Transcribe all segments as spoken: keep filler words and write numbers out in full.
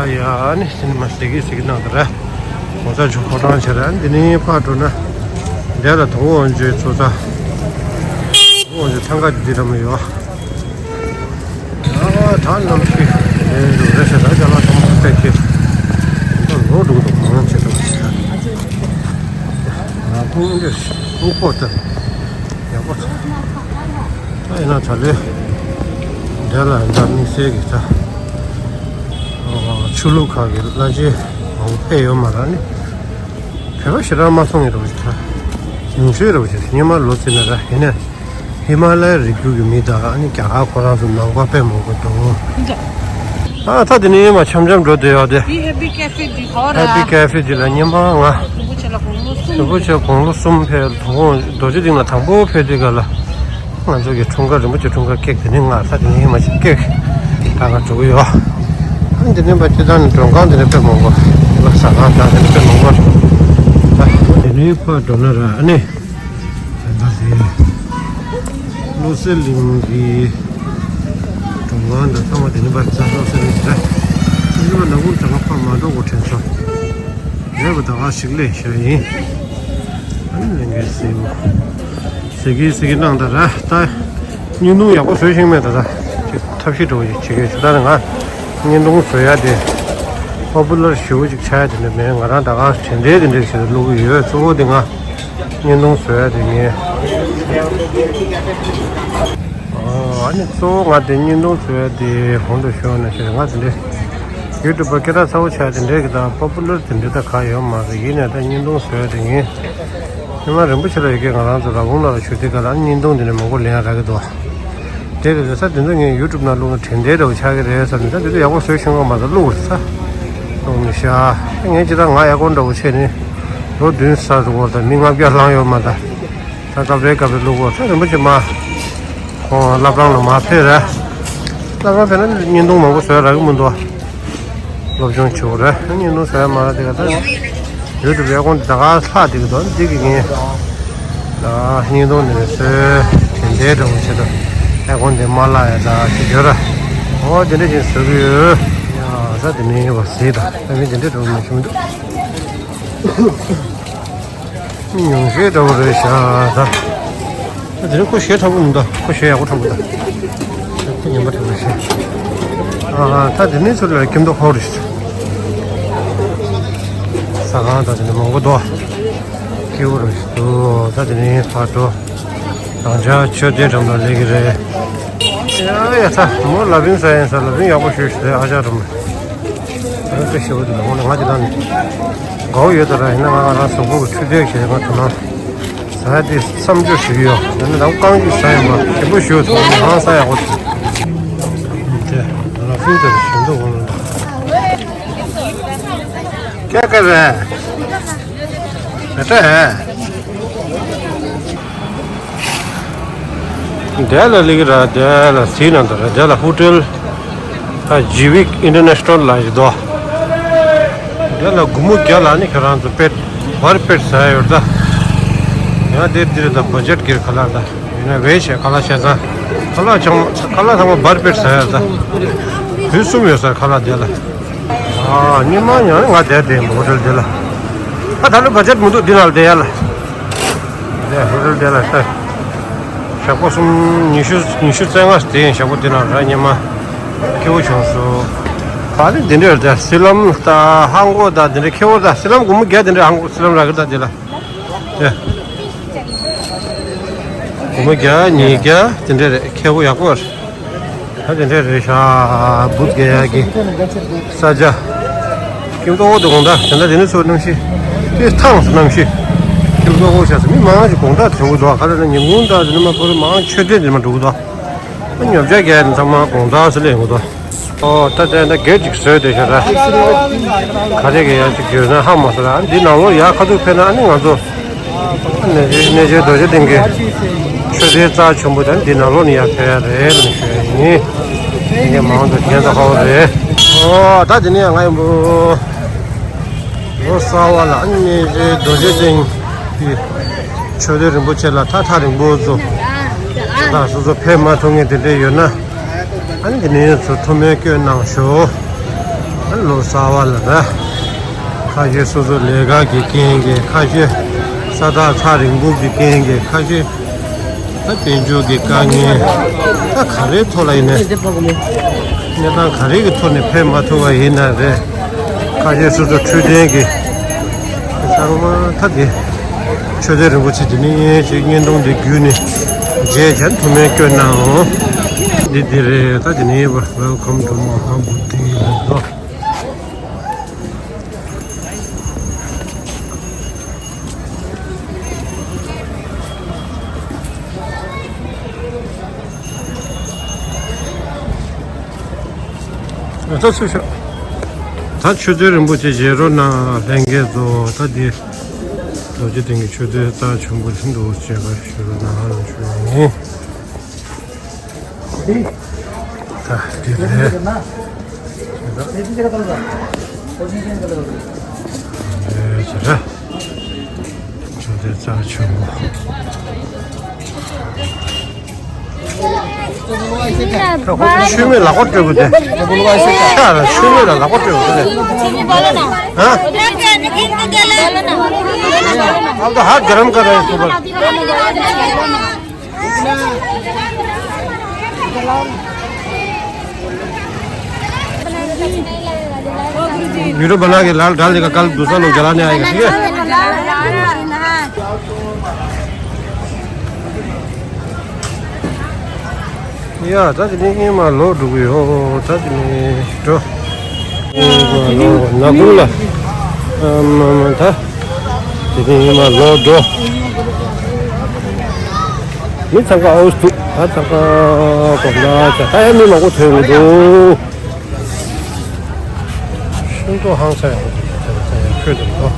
ཡ་ནི་སི་ནི་མ་ཟེར་གི་ཟེར་གི་གནང་དང་ར། གོང་ས་མཆོག་ཕོ་བྲང་ཆེ་ར་འདི་ནི་ཕར་འགྲོ་ན། འདི་ལ་དོ་དགོང་འཇོའི་ཚོ་ས། དོ་དགོང་འཇོའི་ཐང་ག་འདི་ར་མ་ཡོད། ཡ་ད་ནམ་ཤི་རེད་རེད་ཟེར་ད་ཅ་ལག་ཚང་མ་སྤེལ་གི། ད་ལོ་འགྲོ་འདུག་མང་ཆེ་འགྲོ་ཟེར། ཡ་ཁུང་འདི་སྨུག་པོ་ལྟར་ཡག་པོ་ཚ། ད་ཡིན་ན་ད་ལོས་འདི་ལ་འདྲ་དམིགས་བསལ་གི་ད་ཆུ་ལུག་ཁག་གི་གླ་ཆ་མང་པོ་ཕེབས་ཡོད་མ་རེད་ནི། བོད་པ་ཞེ་དྲག་མ་སོང་ཡོད་རེད་པ་ཞིག་ད། ཉུང་ཤོས་རེད་པ་ཞིག་སྔོན་མ་ལོ་ཙི་ན་ར་ཡིན་ན། ཧི་མ་ལ་ཡའི་རི་རྒྱུད་ཀྱི་མི་དང་ཨ་ནི་རྒྱ་གར་ཁོ་རང་ཚོ་ནང་པ་དཔེ་མང་པོ་འདུག་ཨ་ད་དེ་ནས་མ་འཆམ་འཆམ་འགྲོ་བསྡད་ཡོད་དེ། དེ་ཧེ་པི་ཀེ་ཧེ་པི་ཀེ་ཧྥེ་འདི་ལ་ཉི་མ་ང་རིན་པོ་ཆེ་ལ་དགུང་ལོ་གསུམ། རིན་པོ་ཆེ་དགུང་ལོ་གསུམ་ཕེབས་དོ་དགོང་རྡོ་རྗེ་གདན་ལ་དང་པོ་ཕེབས་དུས་ག་ལ། ང་ཚོ་གི་འཁྲུངས་སྐར་རིན་པོ་ཆེ་འཁྲུངས་སྐར་ཀེག་དེ་ནས་ང་ད་དེ་ནས་མ་ཞིག་ཀེག་ད་ག་འགྲོ་གི་ཡོད། ཨ་འདི་ནས་མ་སྤྱི་བཏང་ནས་མགྲོན་ཁང་དེ་ནས་དཔེ་མང་པོ་ལ་ཟ་ཁང་དང་དེ་ནས་དཔེ་མང་པོ་ད་དེ་ནས་ཕར་འགྲོ་ན་ར་ཨ་ནི། ད་ལྟ་དེ་བློ་གསལ་གླིང་གི་གྲོང་ཁྱེར་འདི་ཚང་མ་དེ་ནི་པར་རྩ་བློ་གསལ་གླིང་རེད། དེ་ནི་པར་ནག་ཁུང་དྲ་ང་ཕར་མ་འགྲོ་གོ་དྲན་སོང་། རེད་པ། ད་ག་ཞིག་ལས་ཤ་ཡིན། ཨ་ནི་ལས་འགན་སེམས་ཟེར་གི་ཟེར་གི་གནང་ད་ར་ད། བརྙན་ཐུང་ཡག་པོ་བཟོས་ཤིང་མེད་ད་ད། ཅིག་ཐབས་ཤེས་འགྲོ་བ་ཞིག་བྱེད་ཀྱི་ཞུ་ད་ནི་ང་། བརྙན་ཐུང་བཟོ་ཡ་དེ། པོ་པུ་ལར་ཞེ་པོ་ཅིག་ཆགས་ཡ་དེ་འདྲ་མེད། ང་རང་ད་ག་དྲན་འདྲའི་དེ་འདྲ་ཞིག་བླུག་གི་ཡོད། གཙོ་བོ་དེ་ང་། བརྙན་ཐུང་བཟོ་ཡ་དེ་ངས། ཨ་ནི་གཙོ་བོ་ང་དེ་བརྙན་ཐུང་བཟོ་ཡ་དེ་གོང་དུ་ཞུས་ན་ཞེས་ང་དེ་འདྲའི་ཡུ་ཊུབ་པ་སྐད་གྲགས་ཚ་བོ་ཆགས་དེ་འདྲའི་གི་དང་པོ་པུ་ལར་དེ་འདྲའི་ད་ག་ཡོད་མ་རེད། ཡིན་ནའི་ད་བརྙན་ཐུང་བཟོ་ཡ་དེ་ངས་ཉི་མ་རིན་པོ་ཆེ་ལ་ཡི་གེ་ང་རང་ཚོ་ར་བུང་ལ་ལ་ཞུ་དེ་ག་ལ་བརྙན་ཐུང་དེ་འདྲ་མང་པོ་ལེན་ཡ་རག་གི་འདུག་དེ་རེད་ས་དེ་ཚོ་ངས་ཡུ་ཊུབ་ནང་བླུགས་ན་དྲན་བདེ་འདྲ་བོ་ཆགས་ཀྱི་རེད་བསམ་ནས་ད་དེ་ཚོ་ཡག་པོ་བཟོས་ཤེས་ཀྱི་མ་རེད། བླུགས་ས་བླུགས་མི་ཤ་ངས་ཅི་ད་ང་ཡག་པོ་འདྲ་བོ་བྱས་ནས་ལོ་བདུན་ས་རུ་བོར་ད་མི་ལྔ་བརྒྱ་ལྷང་ཡོད་མ་ད། ད་སྐབས་རེ་སྐབས་རེ་བླུག་གོ་ས་རིན་པོ་ཆེ་མ། ཁོང་བླ་བྲང་ལ་མ་ཕེབས་ར། བླ་བྲང་ཕེབས་ན་བརྙན་ཐུང་མང་པོ་བཟོ་ཡ་རག་གི་མི་འདུག་སློབ་སྦྱོང་བྱེད་དགོས་ར་བརྙན་ཐུང་བཟོ་ཡ་མ་རག་དེ་ག་ད། ཡུ་ཊུབ་ཡ་ཁོང་ད་ག་ལྷག་དེ་གི་འདུག་འདི་གི་ངས། ད་བརྙན་ཐུང་འདི་ནས་བཟོས་དེ་འདྲའི་འདྲ་བོ་བྱེད་དོ། ཡ་ཁོང་དེ་མ་ལྷག་ཡ་ད་ཅིག་ཡོད་ར། འོ་དེ་འདྲ་ཅིག་བཟོ་གི་ཡོད། ཡ་ད་དེ་མིན་ཡོད་པ་ཟེར་ད་ད་མིན་དེ་འདྲའི་འདྲ་བོ་མ་བྱུང་འདུག་ཉུང་ཤས་འདྲ་བོ་རེད་ཤག་ད། དེ་རིང་ཁོ་གཞས་འཁྲབ་པོ་མི་འདུག་ཁོ་གཞས་ཡག་པོ་འཁྲབ་པོ་འདུག་ཁོ་ངན་པ་འཁྲབ་པོ་ཤེས། ཨ་ད་དེ་ནས་ཚུར་ལ་ཁྱིམ་ཐོག་ཁོ་རེད། ཟ་ཁང་དང་དེ་ནས་མང་པོ་འདུག་སྐྱིད་པོ་རེད་འདུག་ད་དེ་ནས་ཕར་འགྲོ། རང་ཅག་མཆོད་རྟེན་འགྲམ་ལ་སླེབས་ཀྱི་རེད། ཡ་ཡ་ད་མོ་ལ་བིན་ས་ཡིན་ས་ལ་བིན་ཡག་པོ་ཞུས་ཤིག་ཨ་ཅག་འགྲམ། ཨ་ནི་ཞེ་པོ་འདུག་ང་ང་འདི་དང་ནི་དགའ་བོ་ཡོད་ད་ར། ཡིན་ན་ང་ང་རང་གཟུགས་པོ་གི་འཕྲུལ་ཆས་ཞེས་ང་དོ་སྣང་ཟ་ཡ་དེ་བསམ་བརྗོད་ཞུ་གི་ཡོད། ཡིན་ན་ད་རྐང་རྒྱུ་ཟ་ཡ་མ་ཞིམ་པོ་ཞུ་ཐུབ་ནི་ཧང་སང་ཡག་པོ་འདུག་དེ་ང་ལ་ཧྥུན་དེར་ཞིམ་མདོག་འོང་ལ་ཀྱ་ཀ་རེད་མེ་ཏྲ་ཧེ། དེ་ལ་ལིག་ར་དེ་ལ་སི་ན་ད་ར་དེ་ལ་ཧོ་ཊེལ་ཨ་ཇི་ཝིག་ཨིན་ཊར་ནེ་ཤ་ནལ་ལ་ཡི་དོ། དེ་ལ་སྒོར་མོ་བརྒྱ་ལ་ནི་ཁྱེད་རང་ཚོ་པེད་བར་པེད་ཟ་ཡ་ཡོད་ད། ཡང་དེ་དེ་རེད་ད་བ་ཇེཊ་གིར་ཁ་ལག་ད་ཡིན་ན་བེ་ཤ་ཁ་ལག་ཤ་ཚང་ཁ་ལག་ཚང་མ་ཁ་ལག་ཚང་མ་བར་པེད་ཟ་ཡ་ད། དུས་གསུམ་ཡོད་ས་ཁ་ལག་དེ་ལ། ཨ་ཉི་མ་ཡང་ང་བསྡད་དེ་ཧོ་ཊེལ་དེ་ལ། ཨ་ད་ལོ་བ་ཇེཊ་མི་འདུག་འདི་ནང་ལ་བསྡད་ཡ་ལ། དེ་ཧོ་ཊེལ་དེ་ལ་ལྟ། ཞག་པོ་གསུམ་ཉི་ཤུ་ཉི་ཤུ་རྩ་ལྔ་དེ་ཡིན་ཞག་པོ་དེ་ནང་ར་ཉི་མ། སྐྱིད་པོ་བྱུང་སོང་། ད་ནི་འདི་འདྲ་རེད་ད་སི་ལམ་ད་ཧང་གོ་ད་འདི་འདྲ་ཁེ་བོ་ད་སི་ལམ་སྒོར་མོ་བརྒྱ་དེ་འདྲ་ཧང་གོ་སི་ལམ་རག་གི་ད་དེ་ལ། དེ། སྒོར་མོ་བརྒྱ་ཉིས་བརྒྱ་དེ་འདྲ་རེད་ཁེ་བོ་ཡག་པོ་རེད། ད་དེ་འདྲ་རེད་ཤག་བུ་རྒྱ་ཡག་གི་ས་ཆ། ཁྱིམ་ཐོག་འོག་ཏུ་དགོང་དག་དེ་འདྲ་དེ་ནི་ཚོ་གནམ་གཤིས། དེ་ཐང་སུ་གནམ་གཤིས། ཁྱིམ་ཐོག་འོག་ཤག་སུ་མི་མང་ཞིག་དགོང་དག་དྲན་གི་འདུག་ག་རེ་ན་ཉིན་གུང་དག་དེ་ནི་མ་ཕོ་རི་མང་མཆོད་རྟེན་དེ་མ་འགྲོ་གི་འདུག་ཉོ་ཆ་རྒྱག་ནི་ཚང་མ་དགོང་དག་སུ་ལེན་གི་འདུག་ཨོ་ད་དེ་འདྲ་གེ་ཅིག་བཟོས་དེ་ཤག་ར། ག་རེ་གི་ཡང་ཅིག་ཡོད་ན་ཧ་མ་སོ་ར་འདི་ནང་ལོགས་ཡར་ཁ་ཐུག་ཕེབས་ན་ཨ་ནི་ང་ཚོ། གནས་ཆེན་གནས་ཆེན་རྡོ་རྗེ་གདན་གྱི་མཆོད་རྟེན་རྩ་ཆེན་པོ་དང་འདི་ནང་ལོགས་ནས་ཡར་ཕེབས་ཡ་རེད་ལ་ཞུ་ཡ་ཡིན། དེ་གའི་མང་དུ་གྱེན་དུ་ཧ་བ་རེད། ཨོ་ད་དེ་ནས་ང་ཡིན་པོ། ལོ་གསར་བ་ལ་གནས་ཆེན་རྡོ་རྗེ་གདན་གྱི་མཆོད་རྟེན་རིན་པོ་ཆེ་ལ་ཐག་ཐག་རིང་པོ་ཚོ་ད་སོ་སོ་ཕེབས་མ་ཐུབ་མཁན་དེ་འདྲ་ཡོད་ན་ཨ་ནི་དེ་ནས་ཚུར་ཐུགས་སྨོན་སྐྱོན་གནང་ཤོག་ལོ་གསར་པ་ལ་ར། ཁ་ཤས་སོ་སོ་ལས་ཀ་གི་རྐྱེན་གྱིས། ཁ་ཤས་ས་ཐག་ཐག་རིང་པོ་གི་རྐྱེན་གྱིས། ཁ་ཤས་ད་དཔལ་འབྱོར་གྱི་དཀའ་ངལ། ད་ག་རེའི་ཐོག་ལ་ཡིན་ནའི། གནས་སྟངས་ག་རེ་གི་ཐོག་ནས་ཕེབས་མ་ཐུབ་པ་ཡིན་ན་རེད། ཁ་ཤས་སོ་སོ་འཕྲོད་བསྟེན་གྱི་ཚང་མ་ད་དེ། ཆོས་སྡེ་རིན་པོ་ཆེ་དེ་ནས་ཅིག་བརྙན་ཐུང་འདི་བརྒྱུད་ནས་མཇལ་བྱ་ཐུབ་མིན་སྐྱོན་གནང་འོང་། འདི་འདི་རེད། ད་དེ་ནས་Welcome to Mahabodhi ལ་འགྲོ། ད་ཚུར་ཤོག་ད་ཆོས་སྡེ་རིན་པོ་ཆེ་མཇལ་རོགས་གནང་། ལྷན་རྒྱས་ཚོ། ད་འདི་རྡོ་རྗེ་གདན་གྱི་ཆོས་སྡེ་རྩ་ཆེན་པོ་ཆེན་འདུག་ཅེས་པ་ཞུ་རོགས་གནང་ཞུ་ཡིན། ད་འདི་རེད། ཨེ་ཅི་རེད། ཆོས་སྡེ་རྩ་ཆེན་པོ། མཆོད་མེ་ལག་པ་སྤྲོད་དགོས་ཏེ། ཤ་ར་མཆོད་མེ་ལ་ལག་པ་སྤྲོད་དགོས་ཏེ། ཧ། अब तो हाथ गरम कर रहे हैं सुबह। वीडियो बना के लाल डाल देगा, कल दूसरा लोग जलाने आएगा, ठीक है? ཡ། ད་དེ་ནས་ཨེ་མ་ལོག་འགྲོ་གི་ཡོད། ད་དེ་ནས་འགྲོ། ཨེ་མ་ལོག་ན་ཀུན་ལ། ཨ་མ་མ་ད། དེ་ནས་ཨེ་མ་ལོག་འགྲོ། མི་ཚང་ཀ་ཨའུ་སྟུ། ད་ཚང་ཀ་གོམ་ད་ད་ད་ཡ་མི་མང་པོ་ཐོན་གི་འདུག་ཤིང་ཏོག་ཧང་སང་ཡག་པོ་འདུག་ད་ད་ཡ་ཁོད་འདུག་གོ།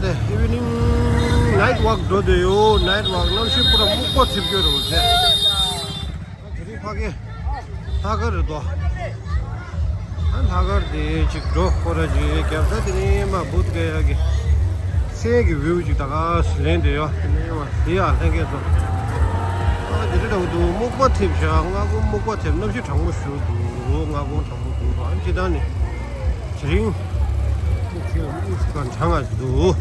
Evening night walk འགྲོ་འདོད་ཡོད། Night walk གནམ་གཤིས་པུ་ར་སྨུག་པ་འཐིབས་ཡོད་རེད་ཟེར། དེ་རིང་ཕ་གི་ལྷག་དཀར་རེད་དོ། ཨ་ལྷག་དཀར་དེ་ཅིག་འགྲོ་ཁོ་ར་ཅིག་རྒྱབ་ས་དེ་ནས་མ་བུད་ག་ཡ་གི་སའི་གི་view ཅིག་ད་ག་ལེན་འདོད་ཡོད། དེ་ནས་མ་དེ་ཡ་ལྷན་རྒྱས་ཚོ། ཨ་དེ་རིང་འདྲ་བོ་འདུག་སྨུག་པ་འཐིབས་ཤག་སྔ་དགོང་སྨུག་པ་འཐིབས། གནམ་གཤིས་གྲང་མོ་ཞིག་འདུག་སྔ་དགོང་གྲང་མོ་འདུག་ཨ་ཅི་ད་ནི་དེ་རིང་སྨུག་ཤིག་གང་གྲང་ང་ཞིག་འདུག